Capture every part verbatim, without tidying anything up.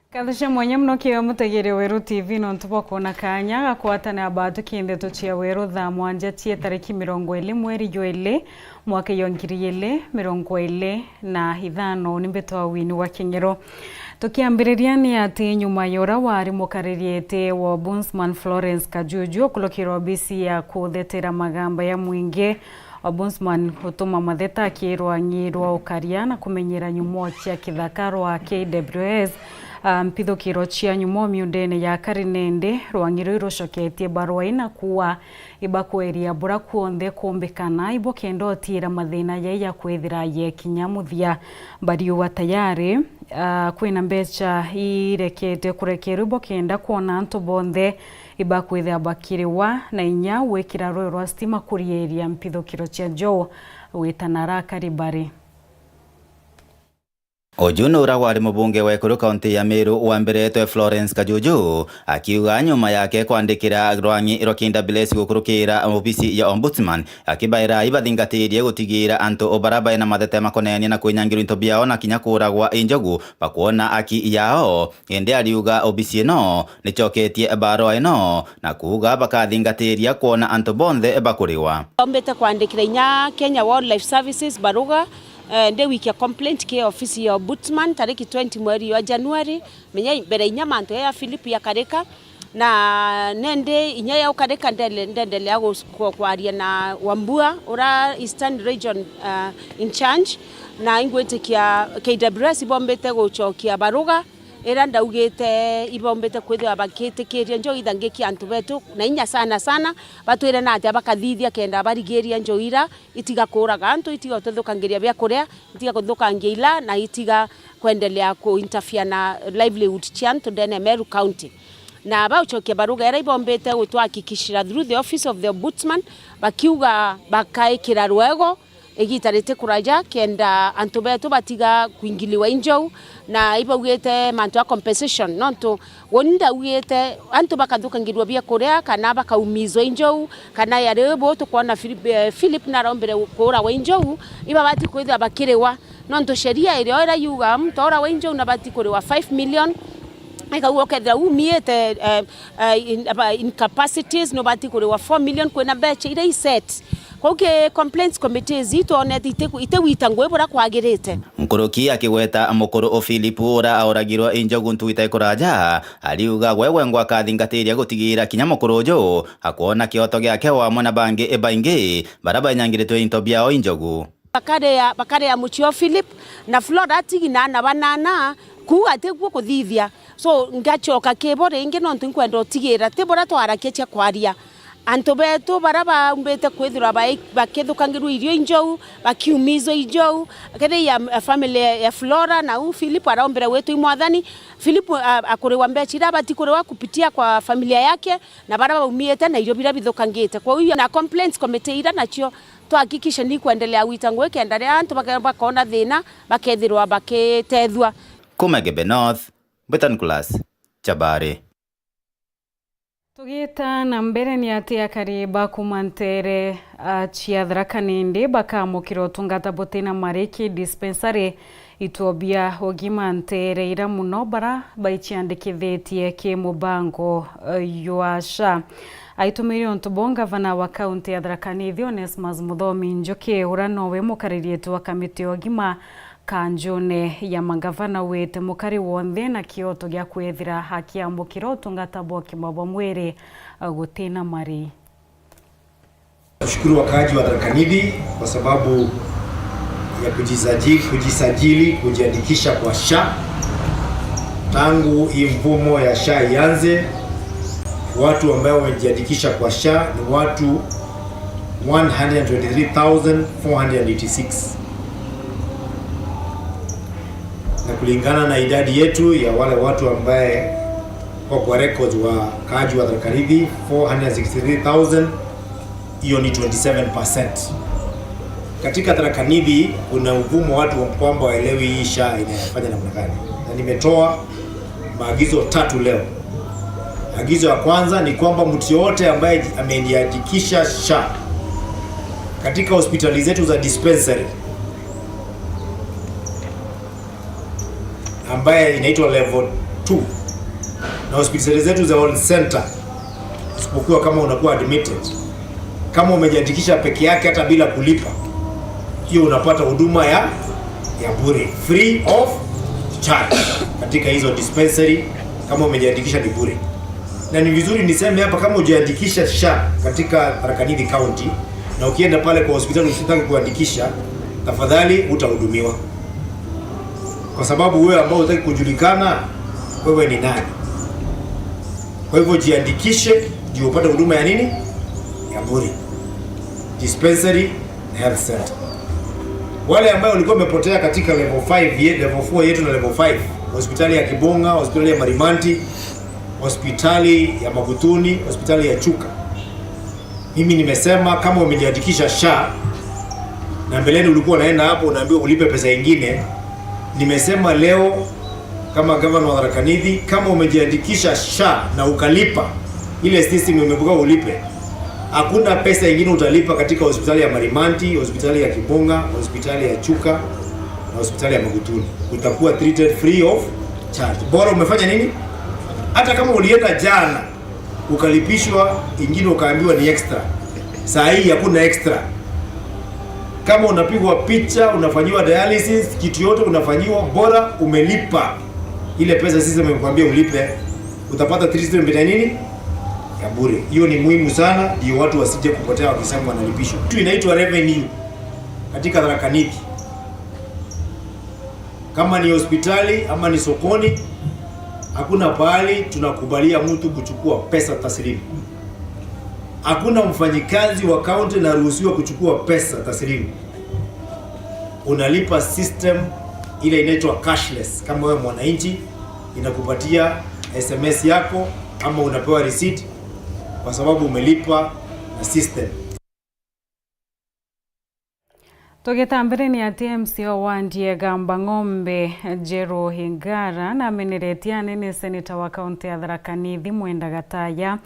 Nkatho cia mwanya mono kiwe mutegeri wa Weru T V nontu bwa kwona kanya ga kwatana batu ki ndeto cia Weru thaa mwanja cia tariki mirongo iri mweri jwa iri mwaka jwa ngiri iri mirongo iri na ithano. Ni mbitwa Winnie wa King'ero. Tukiambiriria ni ati nyuma ya uria wari mukariri iti wa Ombudsman Florence Kajuju ukurukirwa obisi ya kuthetera magamba ya mwingi, Ombudsman gutuma matheta akirwa ng'i rwa ukaria na kumenyera nyumo cia kithaka rwa K W S, ah, mpithukiro cia nyumo miundene ya Karinende, rwang'i ruu rucoketie barua ina kuua ibakweria bura kuonthe kumbikana ibukenda utiira mathina jai ya kwithira yekinya muthia. Bariuga tayari, ah, kwina mbecha irekete kurekerwa ibukenda kwona antu bonthe ibakwithira bakiriwa na inya gwikira rui rwa stima kurieria mpithukiro cia njou gwitana Raka Ribari. Uju ni uria wari mubunge wa ekuru kaunti ya Meru wa mbere etwe Florence Kajuju, akiuga nyuma yake kwandikira rwang'i rwa K W S gukurukira obisi ya Ombudsman, akibaira ibathingatirie gutigira antu bara baina mathete makonenie na kwinyangirwa into biao na kinya kuuragwa i njogu bakwona aki yao. Indi ariuga obisi ino nicoketie barua ino na kuuga bakathingatiria kwona antu bonthe bakuriwa. Ombite kwandikira inya Kenya Wildlife Services baruga, eh, ndi wikia complaint ki ofisi ya Ombudsman tariki twenty mweri wa January, menya mbere inya mantu ya Philip yakarika, na nendi inya yaukarika ndele-, ndendelea gus-, kwa-, kwaria na Wambua, ura Eastern Region, ah, in charge, na ingwitikia K W S ibombite gucokia baruga, ira ndaugite ibombite kwithirwa bakitikiria njou ithangikia antu betu, na inya sana sana batwire na atia bakathithia kenda barigiria njou ira itiga kuuraga antu, itiga gututhukangiria bia kuria, itiga kuthukangia ila, na itiga kwendelea ku interfere na livelihood cia antu ndene ya Meru County. Na baucokia baruga ira ibombite gutwahakikishira through the office of the Ombudsman, bakiuga bakaikira rwego igita riti kuraja kenda antu betu batiga kuingiliwa i njou, na ibaugite mantu ya compensation, nontu Uni ndaugite antu bakathukangirua bia kuria kana bakaumizwa i njou, kana ya riu bu tukwona Philip, eh, Philip narombire kuuragwa i njou, ibabati kwithirwa bakiriwa, nontu sheria irio ira yuga muntu auragwa i njou nabati kuriwa five million, ikauga ukethira umiite, eh, eh, in-, aba-, incapacities nubati kuriwa four million, kwina mbecha iria i set. Kwou ki complaints committees itwonete iti, iti gwita ngui buria kwagirite. Nkuruki akigweta mukuru u Philip uria auragirwe i njogu ntuku itai kuraja, ariuga gwe gwengwa akathingatiria gutigira kinya mukuru uju akwona kioto giake o amwe na bangi baingi baria bainyangiritwe into biao i njogu. Bakaria, bakaria mucii o Philip na Flora atigi na ana banana, kuuga atiguo kuthithia. So, ngacoka kibo ringi nontu inkwenda utigira ti buria twarakia cia kwaria. Antu betu baria baumbite kwithirwa bai-, bakithukangirua irio i njou, bakiumizwa i njou, kethira ya, ya family ya Flora na u Philip arombire gwitwa i mwathani, Philip, a-, akuriwa mbecha iria abati kuriwa kupitia kwa familia yake, na baria baumiite na irio biria bithukangite. Kwou na complaints committee iria nacio twahakikisha ni kwendelea gwita ngui kenda riria antu bake-, bakona thina, bakethirwa bakitethua. Kuma Igembe North, Mbita Nicholas Chabari. Tugita na mbere, ni ati akari ba kuma ntere, a, cia Tharaka Nithi bakamukira utungata butina mariki dispensary, ituo bia ugima ntere ira muno bara baiciandikithitie ki mubango, e, jwa SHA. Aitumire untu buu, ngavana wa kaunti ya Tharaka Nithi, Onesmus Muthomi Njuki, uria nowe mukaririeti wa kamiti ya ugima kanjune ya mangavana, wite mukari wonthe na kioto gia kwithira akiamukira utungata bwa ugima bwa mwiri, e, gutina mari. Nashukuru wakaaji wa Tharaka Nithi kwa sababu ya kujisajili, kujisajili, kujiandikisha kwa SHA. Tangu hii mfumo ya SHA ianze, watu ambao wamejiandikisha kwa SHA ni watu one hundred twenty-three thousand four hundred eighty-six. Na kulingana na idadi yetu ya wale watu ambaye wako kwa records, wakaaji wa Tharaka Nithi, four hundred sixty-three thousand, hiyo ni twenty-seven percent. Katika Tharaka Nithi kuna uvumo watu wa kwamba waelewi hii SHA inafanya namna gani. Na nimetoa maagizo tatu leo. Agizo ya kwanza ni kwamba mtu yote ambaye amejiandikisha SHA katika hospitali zetu za dispensary, ambaye inaitwa level two. Na hospitali zetu za health center, isipokuwa kama unakuwa admitted, kama umejiandikisha peke yake hata bila kulipa, hiyo unapata huduma ya, ya bure, free of charge, katika hizo dispensary. Kama umejiandikisha ni bure. Na ni vizuri niseme hapa, kama hujaandikisha SHA katika Tharaka Nithi County, na ukienda pale kwa hospitali usitaki kuandikisha, tafadhali utahudumiwa, kwa sababu wewe ambao hutaki kujulikana, wewe ni nani? Kwa hivyo jiandikishe ndio upate huduma ya nini? Ya bure, dispensary na health center. Wale ambao walikuwa wamepotea katika level five ye-, level four yetu na level five, hospitali ya Kibunga, hospitali ya Marimanti, hospitali ya Magutuni, hospitali ya Chuka, mimi nimesema kama umejiandikisha SHA na mbeleni ulikuwa unaenda hapo unaambiwa ulipe pesa ingine, nimesema leo kama gavana wa Tharaka Nithi, kama umejiandikisha SHA na ukalipa ile system imebuga ulipe, hakuna pesa ingine utalipa katika hospitali ya Marimanti, hospitali ya Kibunga, hospitali ya Chuka na hospitali ya Magutuni. Utakuwa treated free of charge. Bora umefanya nini? Hata kama ulienda jana ukalipishwa, ingine ukaambiwa ni extra. Saa hii hakuna extra. Kama unapigwa picha, unafanyiwa dialysis, kitu yote unafanyiwa, bora umelipa ile pesa sisi tumekwambia ulipe, utapata treatment ya nini? Ya bure. Hiyo ni muhimu sana, ndio watu wasije kupotea wakisema wanalipishwa. Kitu inaitwa revenue katika Tharaka Nithi. Kama ni hospitali ama ni sokoni, hakuna pahali tunakubalia mtu kuchukua pesa taslimu. Hakuna mfanyikazi wa county anaruhusiwa kuchukua pesa taslimu. Unalipa system ile inaitwa cashless. Kama wewe mwananchi, inakupatia S M S yako ama unapewa receipt kwa sababu umelipa na system. Tugitambire ni ati M C A wa Ndiega Mbang'ombe, Njeru Ingara, nameneretie anene seneta wa kaunti ya Tharaka Nithi Mwenda Gataya,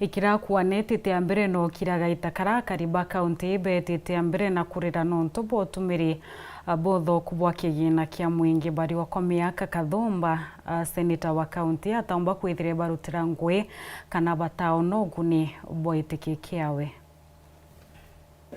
ikira kwanetite a mbere na ukira gaita kara akari ba kaunti betite a mbere na kurira nontu bwa utumiri, a, buthuku bwa kigina kia mwingi. Bariwa kwa miaka kathumba, a, seneta wa kaunti ataumba kwithira barutira ngui kana bataona uguni bwa itiki kiawe.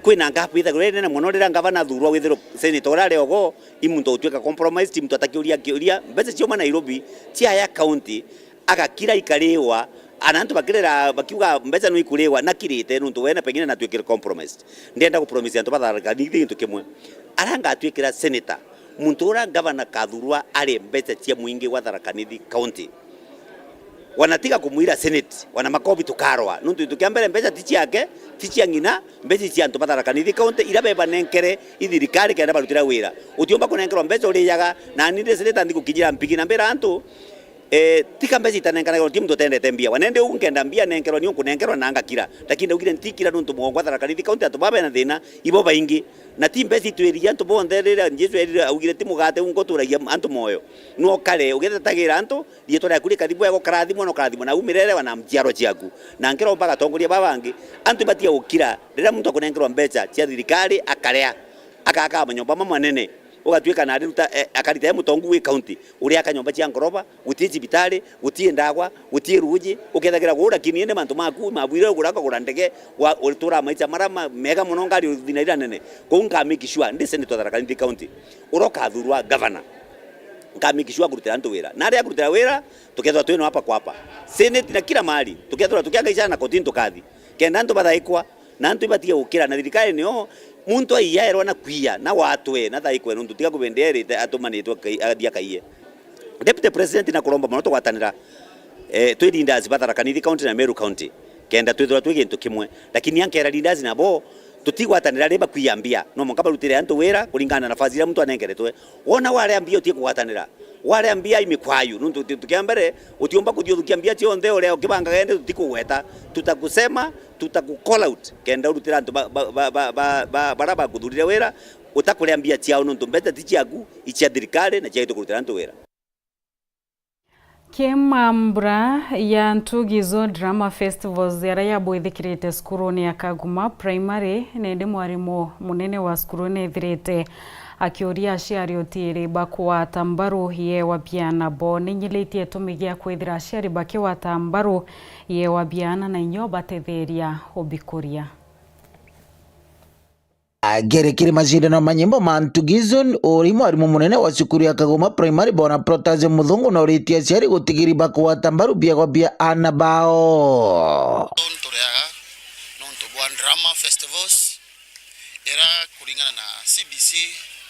Kwina gap ithagirwa iri nene mono riria ngavana athurwa, withirwe senator uria ari ogo, i muntu utuika compromised, i muntu atakiuria kiuria. Mbeca ciauma Nairobi, ciaya county, agakira ikariwa, ana antu bakirira bakiuga mbeca no ikuriwa, nakirite nuntu wene pengine natuikire compromised. Ndienda ku promise antu ba Tharaka Nithi gintu kimwe. Ara ngatuikira senator, muntu uria ngavana kathurwa ari mbeca cia mwingi wa Tharaka Nithi county. Wanatiga kumwira senate, wana makobi tukarwa. Nuntu gintu kia mbere, mbeca ti ciake, ti cia ng'ina, mbeca i cia antu ba Tharaka Nithi county, ira bebanenkere i thirikari kenda barutira wira. Utiumba kunenkerwa mbeca urijaga, na ni ndi seneta nthi gukinyira mpigi na mbira antu, eh, tika mbeca itanenkanagirwa, ti muntu utendete mbia. Wanende u nkenda mbia nenkerwa, ni unkunenkerwa na ngakira. Lakini ndaugire ntikira nuntu mugongo wa Tharaka Nithi county antu baba bena thina, ibo baingi. Na ti mbeca itwiririe antu bonthe, riria Jesu erire, augire, "Ti mugate unka uturagia antu moyo. No kare ugitetagira antu, riitwa riaku rikathimwa, gukarathimwa na ukarathimwa na umirere wa na njiarwa ciaku." Na nkiromba atongoria baba bangi, antu ibatia gukira, riria muntu akunenkerwa mbeca cia thirikari, akaria, akaaka manyomba mamanene, ugatuika na ariruta, eh, akarita e mutongu wi county, uriaka nyomba cia ngoroba, gutii cibitari, gutii ndagwa, gutii ruuji, ukethagira guu, lakini indi mantu maku mabwire, ugura, ukagura ndege, wa, utura maisha mara ma, mega mono, ngari uthina ira nene. Kou nka make sure ndi senator Tharaka Nithi county, uria ukathurwa governor, nka make sure akurutira antu wira. Na aria akurutira wira, tukethirwa twino hapa kwa hapa. Senate na kila mahali, tukethirwa tukiangaicana na kotini tukathi. Kenda antu bathaikwa, na antu ibatige gukira, na thirikari nio muntu aiyaerwa na kwiya, na watwe, na thaikwe, nuntu tiga kubende erite atumanitwe kai-, athia kaiye. Deputy President, na kuromba mono tugwatanira, eh, twi leaders ba Tharaka Nithi County na Meru County, kenda twithirwa twi gintu kimwe. Lakini ankera leaders nabo, tutigwatanira ri bakwiya mbia. No mwanka barutire antu wira kuringana na nafasi iria muntu anengeretwe. Wona warea mbia utie kugwatanira. Warea mbia i mikwayu. Nuntu kintu kia mbere, utiumba kuthiuthukia mbia cionthe uria ukibangaga ende tutikugweta. Tutakusema, tutaku call out, kenda urutira antu ba, ba, ba, ba, ba, ba, bara bakuthurire wira, utakuria mbia ciao, nuntu mbeca ti ciaku, i cia thirikari, na ciaitwe kurutira antu wira. Kimambura ya Ntugizo Drama Festivals, aria yabwithikirite cukurune ya Kaguma Primary, nindi mwarimu munene wa cukuru nethirite Akiuria aciari utiiri bakugwata mbaru yewa biana bo, ninyilitie itumi gia kwithira aciari bakigwata mbaru yewa biana na inyo batetheria ubikuria. Akirikiri macindano ma nyimbo ma Ntugi Zone, uri mwarimu munene wa cukuru ya Kagoma Primary, Bwana Protas Muthungu, na uritie aciari gutigiri bakugwata mbaru biegwa bia aana bao. Turiaga nontu bwa drama festivals, ira kuringana na C B C,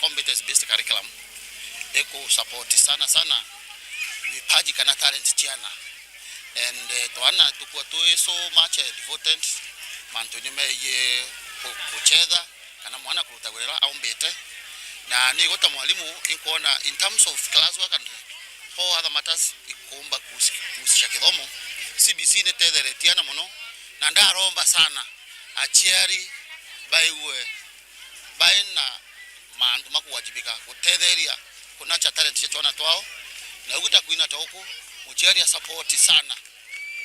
competence based curriculum, iku support sana sana vipaji kana talent ciana. And, eh, twana tukua twi so much, eh, devoted mantuni megie ku-, kuchetha kana mwana kuruta wira uria aumbite. Na ni guta mwalimu inkwona in terms of class work and all other matters ikumba kuhusi-, kuhusisha kithomo, C B C ni tetheretie ana muno, na ndaromba sana aciari baigue baina mantu ma kuwajibika gutetheria kunacha talent cia twana twao, na uguta kwina ta uku, muciari a support sana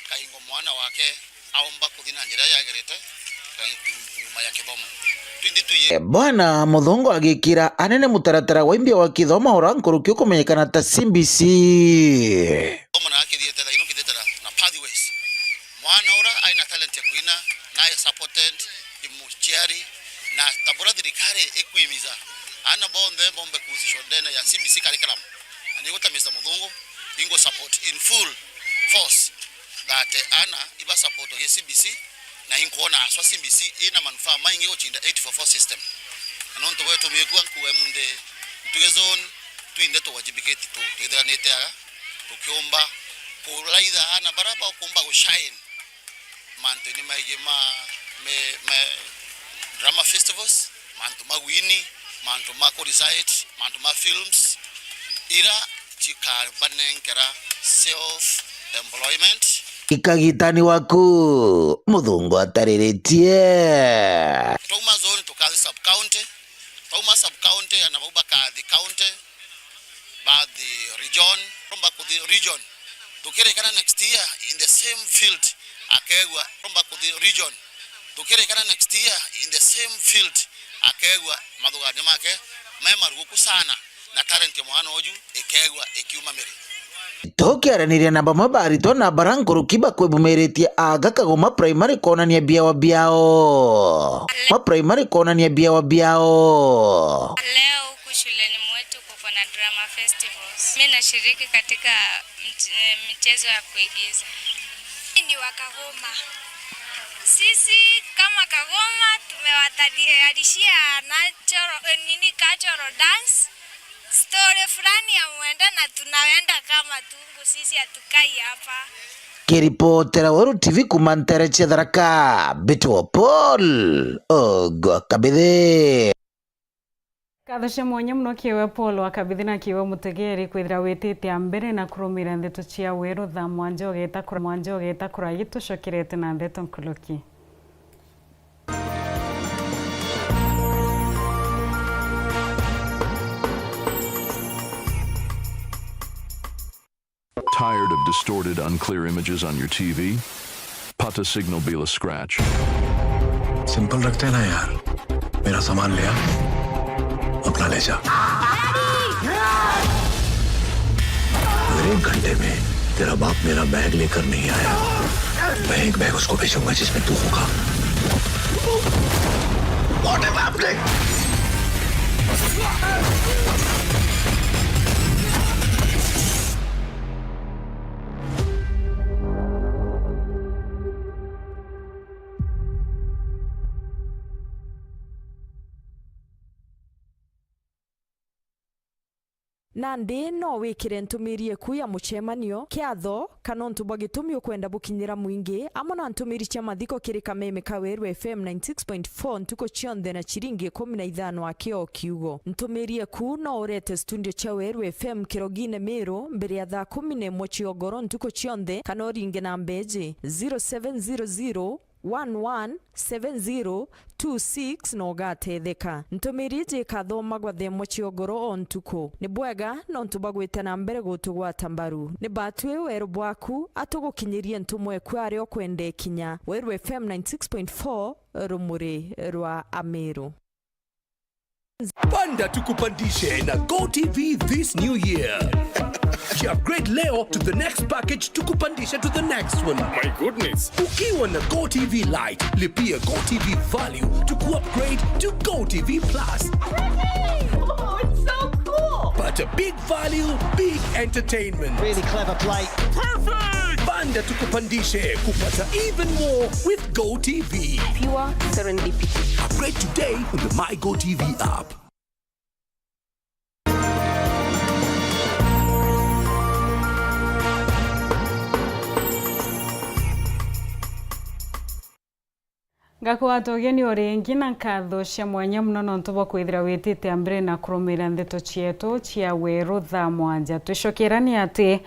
kaingo mwana wake aumba kuthi na njira yagirite nyuma ya kithomo. Twinthi tuye. Bwana Muthungu agikira anene mutaratara wa imbia wa kithomo ura nkuruki ukumenyekana ta C B C. Kithomo na akithiete thaino kithite na, na pathways. Mwana ura aina talent ya kuina, nae supported, imuciari, na tabura thirikari ikwimiza ana bonthe bombe kuhusishwa ndene ya C B C curriculum. Na niguta Mister Muthungu, ingu support in full force that, eh, ana iba support ya C B C, na inkwona aswa C B C ina manufaa maingi guchinda eight four four system. Na nontu gwetu miku ankuga munthi Ntugi Zone, twinthe tuwajibikite tu, twithiranite aga, tukiumba kuraitha ana bara bakumba gushine. Mantu ni maigi ma, me, me drama festivals, mantu ma wini, mantu ma ku recite, mantu ma films, ira cikabanenkera self employment. Ikagitani waku, Muthungu atariritie. Twauma zone tukathi sub county, twauma sub county, ana bau bakathi county, bathi region, romba kuthi region. Tukirikana next year in the same field, akegua romba kuthi region. Tukirikana next year in the same field, akegua mathuganio make me maruguku sana, na talent ya mwana uju ikegua ikiuma miri. Tukiaraniria na bamwe baritwa na bara nkuruki bakwibumiritie aga Kagoma Primary kwonania biawa biao. Ma Primary kwonania biawa biao. Leo huku shuleni mwetu kuko na drama festivals. Mi nashiriki katika mch-, eh, michezo ya kuigiza. Ni wa Kagoma. Sisi kama Kagoma tumewatayarishia natural, eh, nini, cultural dance, story fulani ya mwenda na tunaenda kama tungu, sisi hatukai hapa. Kiripotera Weru T V kuma ntere cia Tharaka, mbitwa Paul Ogwa Kabithi. Nkatho cia mwanya mono kiwe Paul wa Kabithi na kiwe mutegeri kwithira witite a mbere na kurumira ndeto cia Weru thaa mwanja ugeta kura, mwanja ugeta kura gitucokerete na ndeto nkuluki. Tired of distorted, unclear images on your T V? Pata Signal Bila Scratch. Simple रखते हैं ना यार। मेरा सामान ले आ, अपना ले जा। अगर एक घंटे में तेरा बाप मेरा बैग लेकर नहीं आया, मैं एक बैग उसको भेजूंगा जिसमें तू होगा। What is happening? Nandi no wikire ntumiri eku ya mucemanio kiatho, kana untu bwa gitumi ukwenda bukinyira mwingi, amwe na ntumiri cia mathiko kiri kameme ka Weru F M ninety six point four ntuku cionthe na ciringi ikumi na ithano akio kiugo. Ntumiri eku no urete studio cia Weru F M Kirogine Miru mbere ya thaa kumi na imwe cia ugoro ntuku cionthe, kana uringe namba iji, zero seven zero zero, one one seven zero two six na ugatetheka. Ntumiri iji ikathomagwa thaa imwe cia ugoro o ntuku. Ni bwega nontu bwa gwita na mbere gutugwata mbaru. Ni batwi weru bwaku, atugukinyirie ntumwa eku aria ukwenda ikinya. Weru F M ninety six point four, rumuri rwa Amiru. Panda tukupandishe na GoTV this new year. Upgrade leo to the next package, tukupandishe to the next one. My goodness. Ukiwa na GoTV Lite, lipia GoTV Value to upgrade to GoTV Plus. Oh, it's so cool. Pata big value, big entertainment. Really clever play. Perfect! Panda tukupandishe kupata even more with GoTV. Pure serendipity. Upgrade today on the My GoTV app. Ngakugwata ugeni o ringi na nkatho cia mwanya mono nontu bwa kwithira witite a mbere na kurumirira ndeto cietu cia weru thaa mwanja. Twicokerani ati,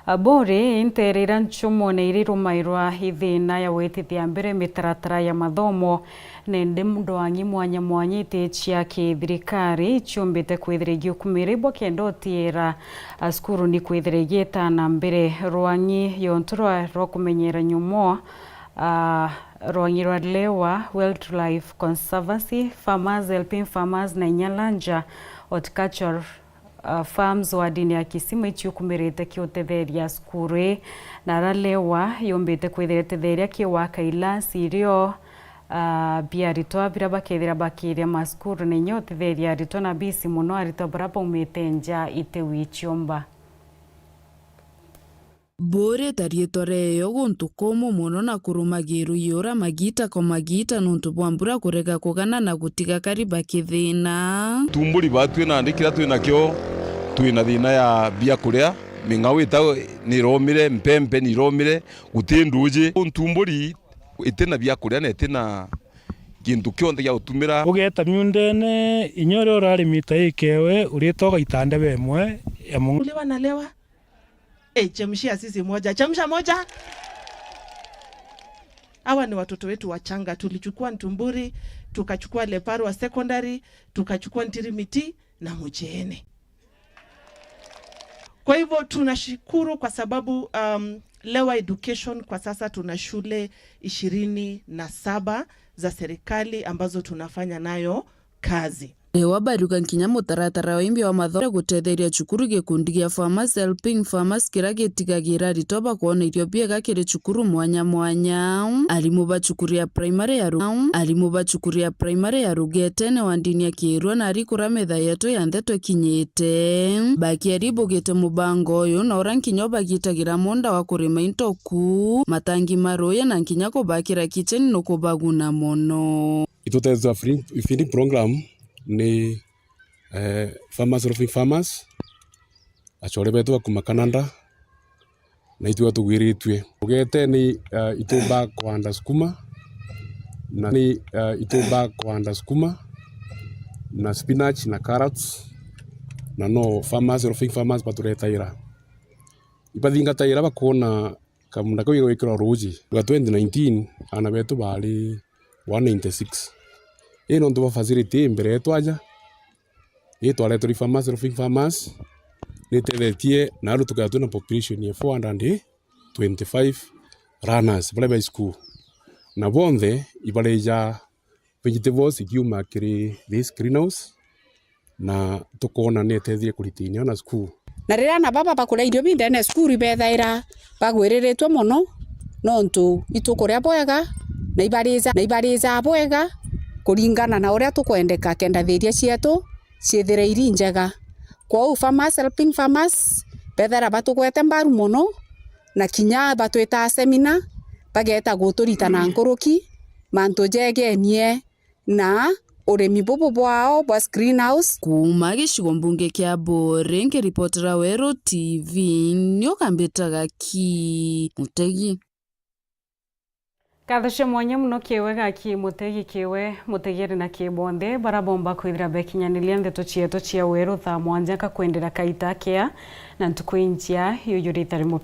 a, buri intere iria nchumu na iria irumairwa i thiina ya witithia mbere mitaratara ya mathomo, na indi ndwang'i mwanya mwanya iti cia kithirikari iciumbite kwithira igiukumira ibwa kenda utiira, a, cukuru ni kwithira igiita na mbere. Rwang'i yontu rwa, rwa kumenyera nyumo, a, rwang'i rwa Lewa Wildlife Conservancy, Farmers Helping Farmers na Inyalanja Horticultural, a, Farms wardini ya Kisima iciukumirite kiutetheria cukuru ii, na ara Lewa yumbite kwithira itetheria kiwaka ilasi irio, a, bia aritwa biria bakethira bakiria macukuru na inya utetheria aritwa na bisi mono aritwa baria baumite nja itiwi ciumba. Buri ta riitwa rieyo guntu kumu mono na kurumagirwa iura magiita kwa magiita nontu bwa mbura kurega kugana na gutiga kari bakithiina. Tumburi batwi nandi kiria twi nakio, twi na thiina ya biakuria, ming'ao ita ni iromire, mpempe ni iromire, guti nduuji. Ntumburi iti na biakuria na iti na gintu kionthe gia gutumira. Ugeeta miundene, inya uria urarimita ikewe, uritoga itanda bemwe ya mung- Kuliwa na lewa. Eh, chemshia sisi moja. Chemsha moja. Hawa ni watoto wetu wachanga. Tulichukua Ntumburi, tukachukua Leparwa Secondary, tukachukua Ntirimiti na Mujene. Kwa hivyo tunashukuru kwa sababu, um, Lewa Education kwa sasa tuna shule ishirini na saba za serikali ambazo tunafanya nayo kazi. Lewa bariuga nkinya mutaratara wa imbi wa mathomo gutetheria cukuru gikundi gia Farmers Helping Farmers kiria gitigagira aritwa bakwona irio biega kiri cukuru mwanya mwanya. Arimu ba cukuru ya primary ya Ru-, arimu ba cukuru ya primary ya Rugetene wa ndini ya Kirua na ari kuria metha yetu ya ntheto ikinyite. Bakiari bugite mubango uyu na uria nkinya ubagitagira munda wa kurima into ku, matangi ma ruuya na nkinya kubakira kitchen nukubaguna mono. Itutethetwe feeding, feeding program ni, eh, Farmers Helping Farmers, achore betu ba kuma Canada, na itwe tugwiritue. Ugete ni, eh, itumba kwanda sukuma, na ni, eh, itumba kwanda sukuma, na spinach, na carrots, na no Farmers Helping Farmers baturetaira. Ibathingataira bakwona Kamunda kau igwikirwa ruuji. Rwa twenty nineteen, aana betu baari one ninety-six. Ii nontu bwa facility ii mbere yetu aja, ii twaretwe ni Farmers Helping Farmers, ni itethetie na aru tukethira twina population ya four hundred twenty-five learners baria bai school. Na bonthe ibarija vegetables ikiuma kiri this greenhouse, na tukoona ni eteethie kurita inya na cukuru. Na riria aana baba bakuria irio bindene cukuru, ibethaira bagwiriritwe mono, nontu itukuria bwega, na ibarija, na ibarijaa bwega kuringana na uria tukwendeka, kenda thiiria cietu ciithire iri njega. Kwou Farmers Helping Farmers bethaira batugwete mbaru mono, na kinya batwitaa semina, bageeta guturita na nkuruki mantu jegenie na urimi bubu bwao bwa greenhouse. Kuuma gicigo mbunge kia Buuri, nkiripotera Weru T V, ni ukambitaga ki Mutegi. Nkatho cia mwanya mono kiwe gaki Mutegi, kiwe mutegeri na ki bonthe bara bomba kwithira bekinyaniria ndeto cietu cia Weru thaa mwanja. Nkakwendera kaita kea na ntuku injia. Yuyu rita ri Mupi